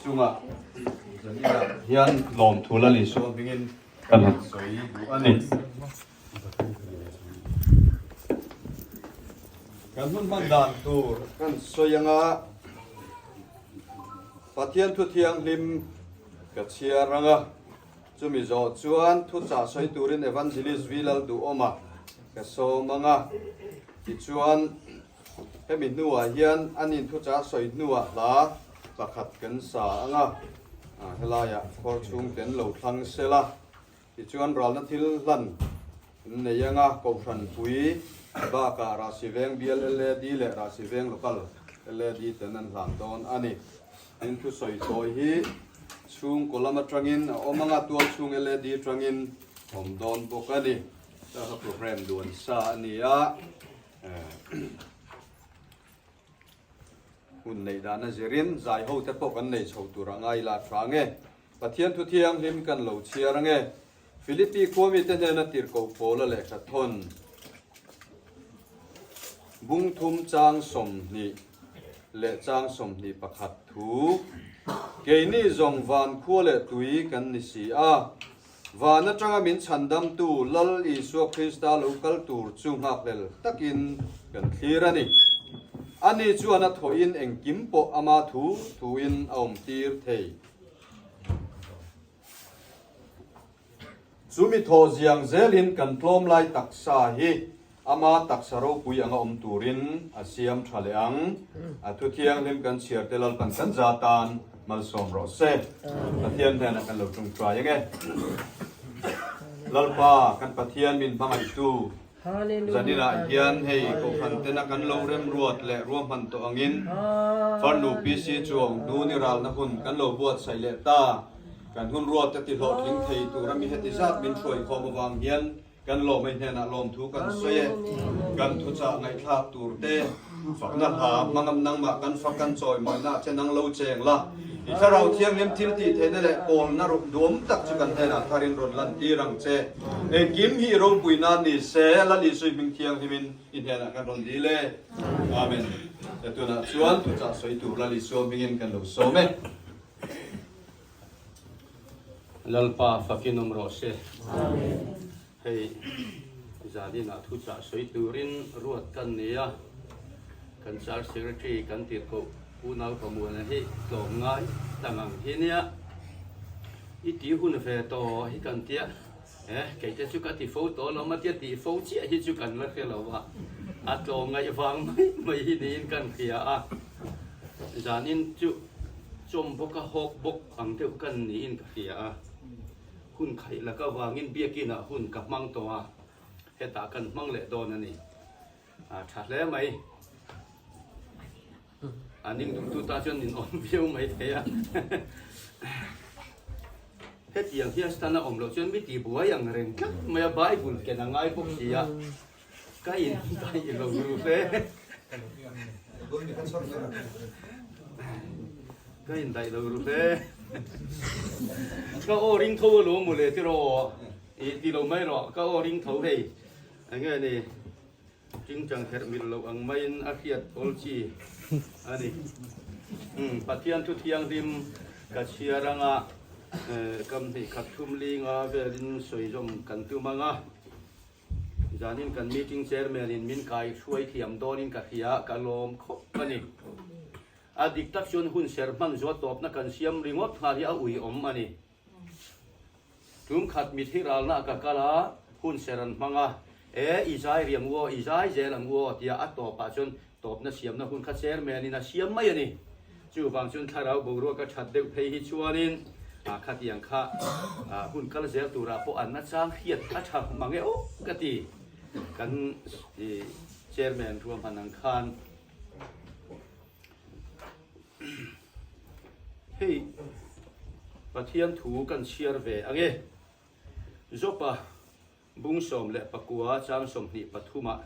chungah zaninah hian lawmthu Lal Isua hmingin kan han sawi duh a ni. Kan hun hman dan tur kan sawi anga Pathian thu thianghlim ka chhiar anga chumi zawh chuan thuchah sawi turin Evangelist V Lalduhawma ka sawm anga tichuan Hemi hnuah hian an inthuchah sawi hnuah hla pakhat kan sa ang a, helaiah khawr chhung ten lo thlang sel a, tichuan ralna thil hlan an nei ang a, Kohhran pui bakah Rahsiveng bial LAD leh Rahsiveng Local LAD ten an hlan dawn a ni. Tin, thusawi tawi hi chhungkaw lam atangin a awm ang a, tualchhung LAD atangin awm dawn bawk a ni. Hei program duan sa a ni a. Hun neih dana zirin zai ho te pawh kan nei chho tur a ngai la tha nge. Pathian thu thianghlim kan lo chhiar ange. Philippi khua mite hnena tirhkoh Paula lehkha thawn bungthum chang 20 leh chang 21 thu, Keini zawng van khua leh tui kan ni si a, Van atanga min chhandamtu Lal Isua Krista lo kal tur chu nghakhlel takin kan thlir a ni. Ani chuan a thawhin engkim pawh ama thu thuin a awmtir thei. Chu mi thaw ziang zelin kan tlawm lai taksa hi Ama taksa ropui anga awm turin a siam tha leh ang. A thu thianghlim kan chhiar te Lalpan kan za tan malsawm rawh se. Pathian hnenah kan lo tawngtai ang e. Lalpa kan Pathian min hmangaihtu zaninah hian hei Kohhran tena kan lo remruat leh ruahman tawh angin Farnu PC chuang hnu ni ralna hun kan lo buatsaih leh ta. Kan hun ruat te tihlawhtling thei tura mi heti zat min hruaikhawm avang hian Kan lawmei hnenah lawmthu kan sawi e. Kan thuchah ngaihthlak tur te, fakna hla hmangam nangmah kan fak kan chawimawinak che nang lo cheng la. I Thlarau Thianghlim thil tih theihna leh pawlna duam tak chu kan hnenah tharin rawn lantir ang che. Engkim hi i ropui nan ni se, Lal Isui hming thianghlimin i hnenah kan rawn dil e. Amen. Tunah chuan thuchah sawi tur Lal Isua hmingin kan lo sawm e. Lalpa fakin awm rawh se. Hei zaninah thuchah sawi turin ruat kan ni a, kan Church Secretary kan tirhkoh Pu Naupamuana hi tlawm ngai ta ngang hi nia. I ti hun ve tawh hi kan tia, e kei te chu ka ti fo tawh lo matia tih fo chiah hi chu kan la hre lo a, a tlawm ngaih vang mai mai hi niin kan hria a. Zanin chu chawm bawk a hawk bawk ang deuh kan niin ka hria a, hun khaih lak avangin biakinah hun ka hmang tawh a, hetah kan hmang leh dawn a ni. A tha hle mai. A ning duhtu ta chuan nin awm viau mai thei a. Hetiang hian stand a awm loh chuan mi tibuai ang reng tlat mai a, Bible ken a ngai bawk si a. Ka in daih lo ru hle. Ka in daih lo ru hle. Ka aw ring tho alawm mawle tiraw i ti lo mai rawh ka aw ring tho hei enge ni tingtang herh mil loh ang maiin a hriat awl chi a ni. Pathian thu thianghlim ka chhiar anga kam hnih khat thum linga velin sawi zawm kan tum anga. Zanin kan meeting chairman in min kai hruai thiam dawnin ka hria, ka lawm khawp a ni. A dik tak chuan hun ser hman zuah tawpna kan siam ringawt nghal hi a ui awm a ni. Tum khat mithi ralna ka kal a, hun ser an hmang a, e i zai ri ang u aw, i zai zel ang u aw tia a tawpah chuan tawpna siamna hun kha chairman in a siam mai a ni. Chuvang chuan thlarau boruak a that deuh phei hi chuanin khatiang kha hun kal zel turah pawh an nachang hriat a tha mang e aw ka ti. Kan chairman ruahman ang khan hei Pathian thu kan chhiar ve ange. Jopa Bung 19 chang 23 ah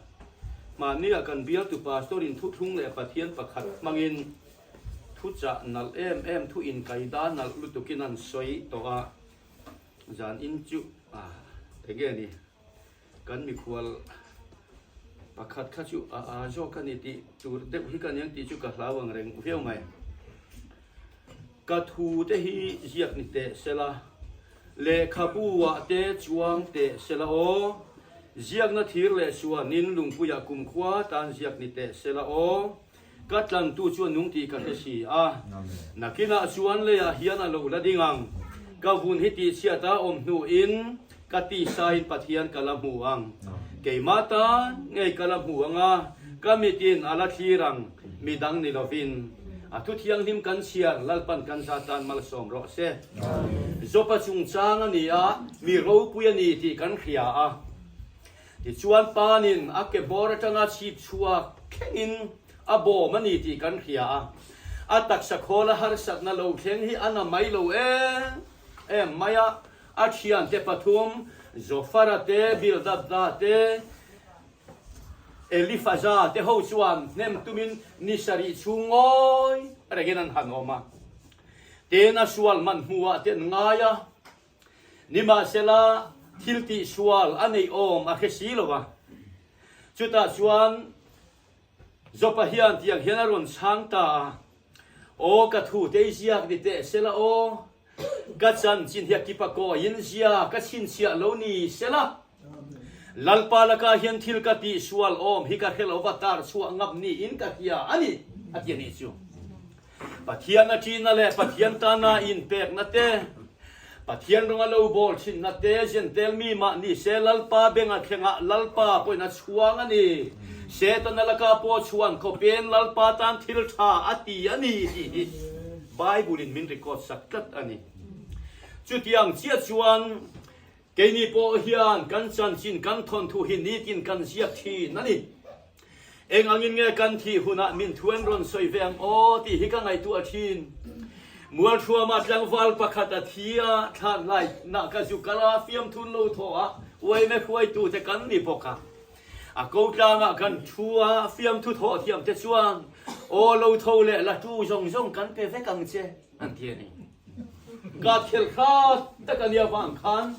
mahnia kan bialtu pastor in thuthlung leh Pathian pakhat hmangin thuchah nalh em em thu inkaida nalh lutukin an sawi tawh a, zan in chu enge ni kan mikhual pakhat kha chu a a zawk a ni tih tur deuh hi ka niang tih chu ka hlau ang reng viau mai. Ka thu te hi ziak ni teh sela, lehkhabu ah te chuang teh sela aw, ziakna thir leh suanin lungpuiah kumkhua tan ziak ni teh sela aw, ka tlantu chu a nung tih ka hre si a, nakinah chuan leiah hian a lo la ding ang, ka vun hi tihchhiat a awm hnuin ka tisain Pathian ka la hmu ang, keimah tan ngei ka la hmu ang a, ka mitin a la thlir ang, midang ni lovin. A thu thianghlim kan chhiar Lalpan kan za tan malsawm rawh se. Jopa chungchang a ni a, mi ropui a ni tih kan hria a. Tichuan panin a ke bawr atanga chhip chhuak thlengin a bawm a ni tih kan hria a. A taksa khawl a harsatna lo thleng hi a na mai lo em em mai a, a thiante pathum Zofara te, Bildadda te, Elifaza te ho chuan hnem tumin ni sarih chhung ngawi rengin an han awm a. Tin, a sual man hmuhah te an ngai a. Nimahsela, thil tih sual a neih awm a hre si lo a. Chutah chuan Jopa hian tiang hian a rawn chhang ta a, Aw ka thu te i ziak ni teh sela aw, ka chanchin hi a kipa kawiin zia ka chhinchhiah lo ni sela. Lalpa lakah hian thil ka tih sual awm hi ka hre lo va tar chhuah ngap niin ka hria a ni, a ti a nih chu. Pathian a ṭihna leh Pathian tana inpekna te, Pathian rawnga lo bawl thinna te Jentail mi mah ni se Lalpa benga thlengah Lalpa pawhin a chhuang a ni. Setana laka pawh chhuan khawpin Lalpa tan thil ṭha a ti a ni tih hi Bible-in min record sak tlat a ni. Chutiang chiah chuan Keini pawh hian kan chanchin kan thawnthu hi nitin kan ziak thin a ni. Eng angin nge kan thih hunah min thu an rawn sawi ve ang aw tih hi ka ngaihtuah thin. Mualthuama tlangval pakhat a thi a, thlan lai nah ka zu kal a, fiamthun lo thaw a, uaime hruaitute kan ni bawk a. A ko tlangah kan thu a, fiamthu thawh thiam te chuan aw lo tho leh la tu zawng zawng kan pe vek ang che an ti a ni. Ka thil hrat tak a nia vang khan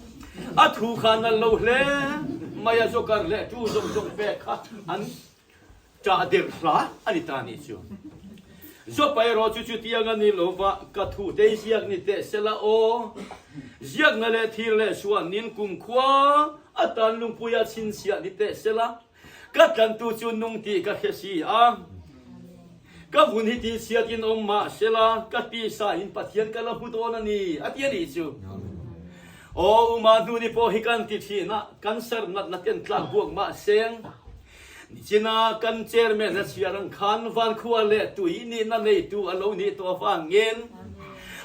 a thu kha nal lo hle mai a, joker leh tu zawng zawng pek kha an ṭah der hla a ni ta nih chu. Jopa erawh chu chutiang a ni lo va, ka thu te ziak ni teh sela aw, ziakna leh thir leh suanin kumkhua atan lungpuia chhinchhiah ni teh sela, Ka tlantu chu nung tih ka hre si a, ka vun hi tihchhiatin awm mah sela, ka tisa in Pathian ka la hmu dawn a ni, a ti a nih chu. Aw, u mah hnu ni pawh hi kan ti thin a, cancer natna ten tlak buak mah seng. Nichina kan chairman a chhiar ang khan vankhua leh tui nihna neitu a lo nih tawh avangin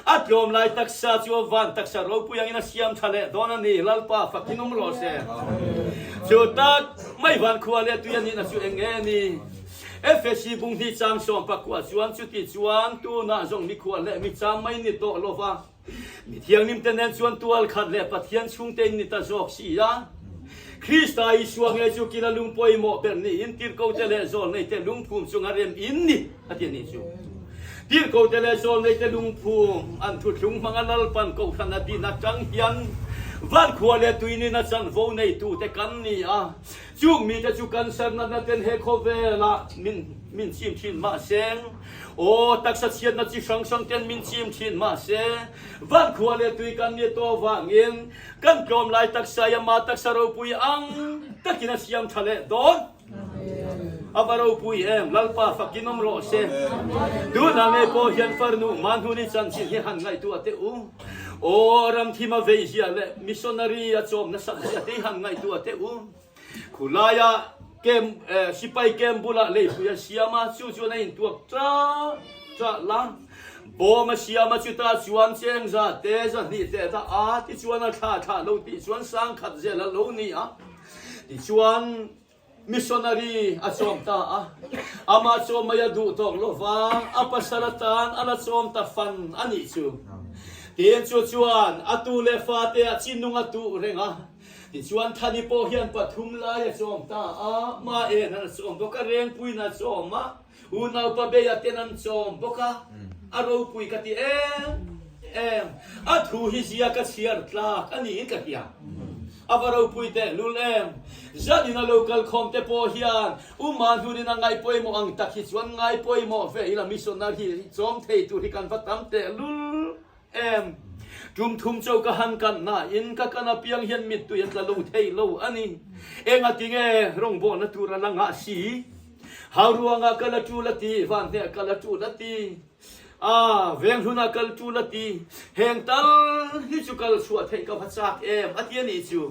a tlawm lai taksa chu a van taksa ropui angin a siam tha leh dawn a ni, Lalpa fakin awm rawh se. Chu tak mai vankhua leh tui a nihna chu eng nge ni? Efesi bung hnih chang sawm pakua chuan chuti chuan tunah zawng mikhua leh michang mai ni tawh lo va, Mi thianghlim te nen chuan tual khat leh Pathian chhungte in ni ta zawk si a. Krista Isua nge chu kila lung pawimawh ber niin tirhkote leh zawlneite lungphum chunga rem in ni a ti a nih chu. Tirhkote leh zawlneite lungphum an thuthlung hmanga Lalpan Kohhran a din atang hian vankhua leh tuinin a chanvo neitute kan ni a. Chung mite chu cancer natna ten he khawvelah min min chim thin mahse, aw taksa chhiatna chi hrang hrang ten min chim thin mahse, vankhua leh tui kan ni tawh avangin kan tlawm lai taksa i ama taksa ropui ang takin a siam tha leh dawn. A va ropui em, Lalpa fakin awm rawh se. Tunah ngei pawh hian farnu Manhuni chanchin hi han ngaihtuah teh u. Aw ramthim a vei zia leh missionary a chawm nasat zia te hi han ngaihtuah teh u. Khulaia camp sipai camp bulah leipui a siam a, chu chuan a intuak ṭah ṭah la. Bawm a siam a, chutah chuan cheng za te zahnih te dah a, tichuan a thla thlah lo tih chuan sangkhat zel a lo ni a. Tichuan Missionary a chawm ta a, amah chawm mai a duh tawk lo va, a pasal atan a la chawm ta fan a nih chu. Tin chu chuan a tu leh fate ah chinung a tuh reng a, tichuan Thani pawh hian pathum lai a chawm ta a, ma en an a chawm bawk a, Rengpuiin a chawm a, unaupa Beia ten an chawm bawk a, a ropui ka ti em em, a thu hi zia ka chhiar tlak a niin ka hria. A va ropui teh lul em! Zanin a lo kal khawm te pawh hian U Mahnunin a ngai pawimawh ang tak hi chuan ngai pawimawh ve ila missionary chawm thei tur hi kan va tam teh lul. em! Tum thum cho ka han kan nain ka kan apiang hian mittui a tla lo thei lo a ni. Engatinge rawngbawlna tur a la ngah si? Hau ruangah kal a tul a ti, vanhneh kal a tul a ti, a venghlunah kal tul a ti, heng tal hi chu kal chhuah theih ka va chak em a ti a nih chu.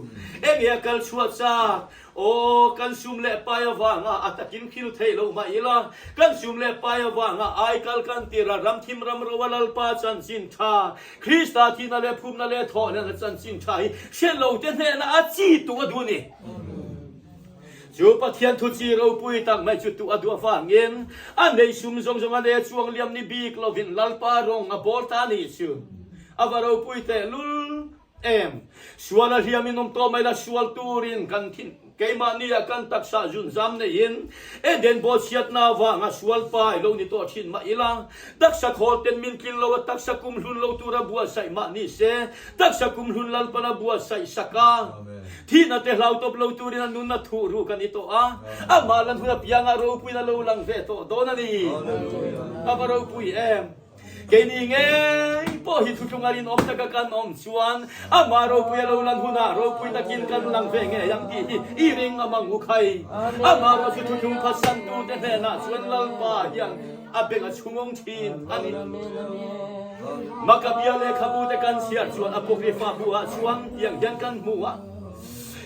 Enge a kal chhuah chak? Aw, kan sum leh pai avanga a takin thil theih lo mah ila, kan sum leh pai avanga ai kal kan tir a, ram thim ram ro a Lalpa chanchin tha, Krista thihna leh phumna leh thawhlehna chanchin tha hi hre lo te hnenah a chi tuk a duh a ni. Chu Pathian thu chi ropui tak mai chu tuh a duh avangin a nei sum zawng zawng a leh chuang liam ni bik lovin Lalpa rawng a bawr ta a nih chu a va ropui tehlul em. Sual a hliam in awm tawh mai la sual turin kan thin keimahni ah kan taksa zun zam neiin Eden bawhchhiatna avanga sual pai lo ni tawh thin mah ila taksa khawl ten min tlin lo a taksa kum hlun lo tura buatsaih mah ni se taksa kum hlun Lalpan a buatsaih sak a. Thihna te hlau tawp lo turin a nunna thuh ru kan i tawh a, amah lan hun apiangah ropuina lo lang ve tawh dawn a ni. A va ropui em! Keini ngei pawh hi thuthlung a rinawm taka kan awm chuan amah ropui a lo lan hunah ropui takin kan lang ve ngei ang tih hi i ring a mang u khai. Amah erawh chu thuthlung phatsantute hnenah chuan Lalpa hian a beng a chhungawng thin a ni. Makabia lehkhabu te kan chhiar chuan Apocrypha bu ah chuan tiang hian kan hmu a,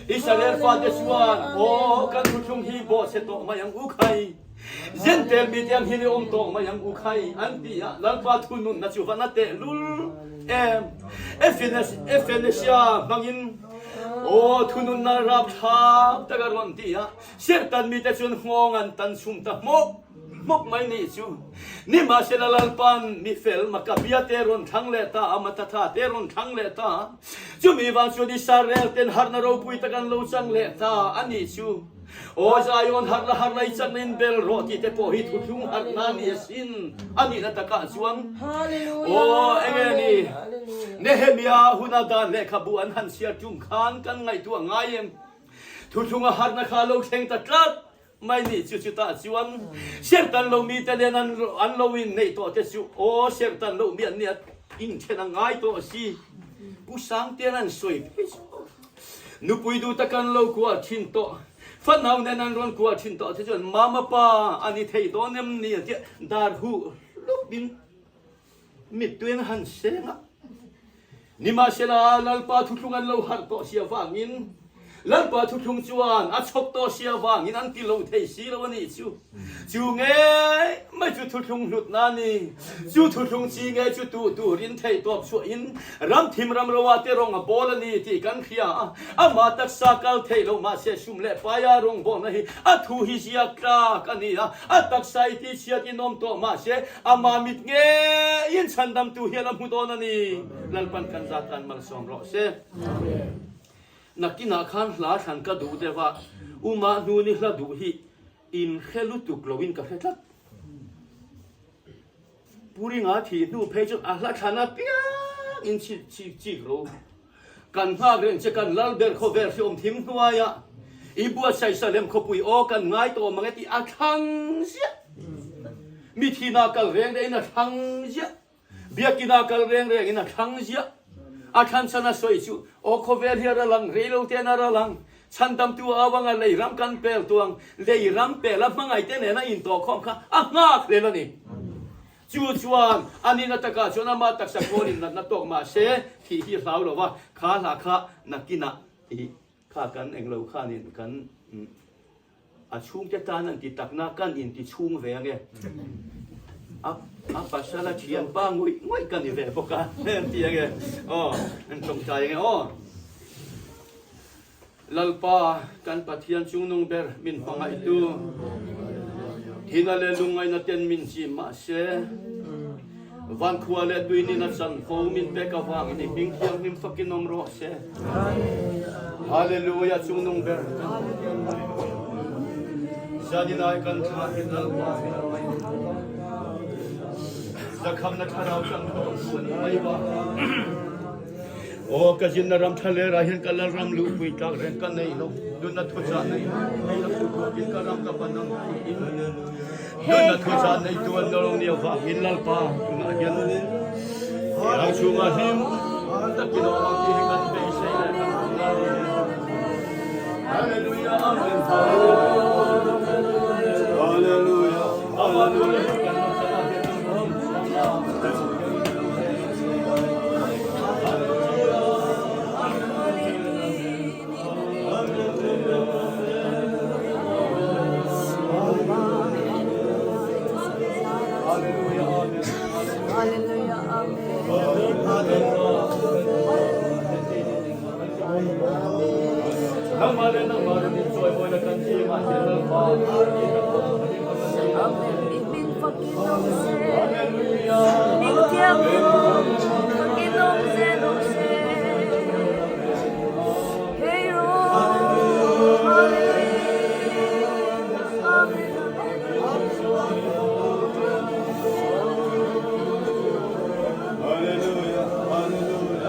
Israel fate chuan, Aw, kan thuthlung hi bawhchhe tawh mai ang u khai, Jentail mite ang hian i awm tawh mai ang u khai, an ti a, Lalpa thununna chu va na tehlul em! Ephenesia hmangin, Aw, thununna rapthlak tak a rawn ti a, Serhtan mite chuan nghawng an tan chhum ta hmawk. Hmawk mai nih chu. Nimahsela Lalpa'n mi fel Makabia te rawn thlang leh ta a, Matatha te rawn thlang leh ta a, chumi vang chuan Israel ten harhna ropui tak an lo chang leh ta a nih chu. Aw Zion, harh la harh la i chakna in bel rawh tih te pawh hi thuthlung harhna a ni asin a nihna takah chuan. Aw enge ni Nehemia huna dan lehkhabu an han chhiar tum khan kan ngaihtuah ngai em? Thuthlung a harhna kha a lo thleng ta tlat. Mai nih chu chutah chuan serhtan lo mite nen an lo inneih tawh te chu aw serhtan loh mi an nia inthen a ngai tawh a si. Pu Sangtean an sawi phei chu nupui duh tak an lo kuah thin tawh, fanau nen an rawn kuah thin tawh te chuan mama pa a ni thei dawn em ni a tia dar huh hlup in mittui an han seng a. Nimahsela, Lalpa thuthlung an lo harh tawh si avangin, Lalpa thuthlung chuan a chhawk tawh si avangin an ti lo thei si lo a nih chu. Chu ngei mai chu thuthlung hlutna a ni. Chu thuthlung chi ngei chu tuh turin theih tawp chhuahin ram thim ram roa te rawng a bawl a ni tih kan hria a. Amah taksa kal theih loh mahse sum leh paia rawngbawlna hi a thu hi ziak tlak a ni a. A taksa i tihchhiat in awm tawh mahse Amah mit ngeiin chhandamtu hian a hmu dawn a ni. Lalpan kan zat tan malsawm rawh se. Nakinah khan hla thlan ka duh deuh a, Uma hnuni hla duh hi in hre lutuk loin ka hre tlat. Pu Ringa thih hnu phei chuan a hla thlan apiang in chik chik chik ro. Kan nghak reng che kan lal ber khawvel hreawm thim hnuaiah i buatsaih Salem khawpui aw kan ngai tawh mang e tih a thlang ziah. Mi thinah kal reng rengin a thlang ziah. Biakinah kal reng rengin a thlang ziah. A thlan chhan a sawi chu aw khawvel hi a ra lang rei lo ten a ra lang. Chhandamtu avanga lei ram kan pel tuang lei ram pel a hmangaihte nena intawhkhawm kha a nghak hlel a ni. Chu chuan a nihna takah chuan ama taksa kawlin natna tawk mah se thih hi hlau lo va, kha hla kha nakinah i kha kan englo khanin kan a chhungte tan an ti takna kan inti chhung ve ange. A a pasal a thianpa ngawih ngawih ka ni ve bawk a an ti ange aw an tawngtai ange aw. Lalpa, kan Pathian chungnung ber min hmangaihtu, thina leh lungngaihna ten min chim mah se, van khua leh tui nina chanvo min pek avangin i hming thianghlim fakin awm rawh se. Hallelujah, chungnung ber kan Pathian Zaninai kan thla hi Lalpa min hmangaihtu, zakhamna thlarau chanvo tu a ni mai ba. Aw ka zinna ram tha ler ah hian ka lal ram luhpui tlak reng ka nei lo, nunna thuchah nei nei lo tu tuakin ka ram ka pan ang tiin nunna thuchah nei tu an lo nia vangin Lalpa tunah hian. Ang chhungah hlim takin a awm ang tih hi kan beisei leh kan hmu a ni. Hallelujah Amen Hallelujah Hallelujah. Hallelujah Hallelujah.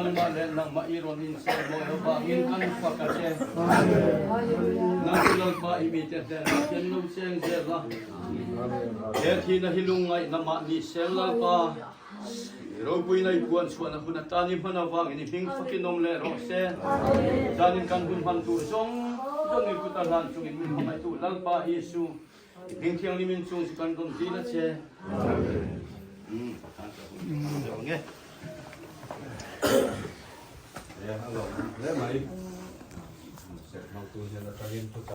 nangmah leh nangmah i rawn inser mawi avangin kan fak a che. Nang chu Lalpa i mite hnenah hian lo cheng zel a. He thihna hi lungngaihna mahni sel Lalpa i ropuina i puan chhuahna hun atan i hman avangin i hming fakin awm leh rawh se. Zanin kan hun hman tur zawng zawng i kut a hlan chungin min hmangaihtu Lalpa Isu i hming thianghlim in chung chu kan rawn dil a che.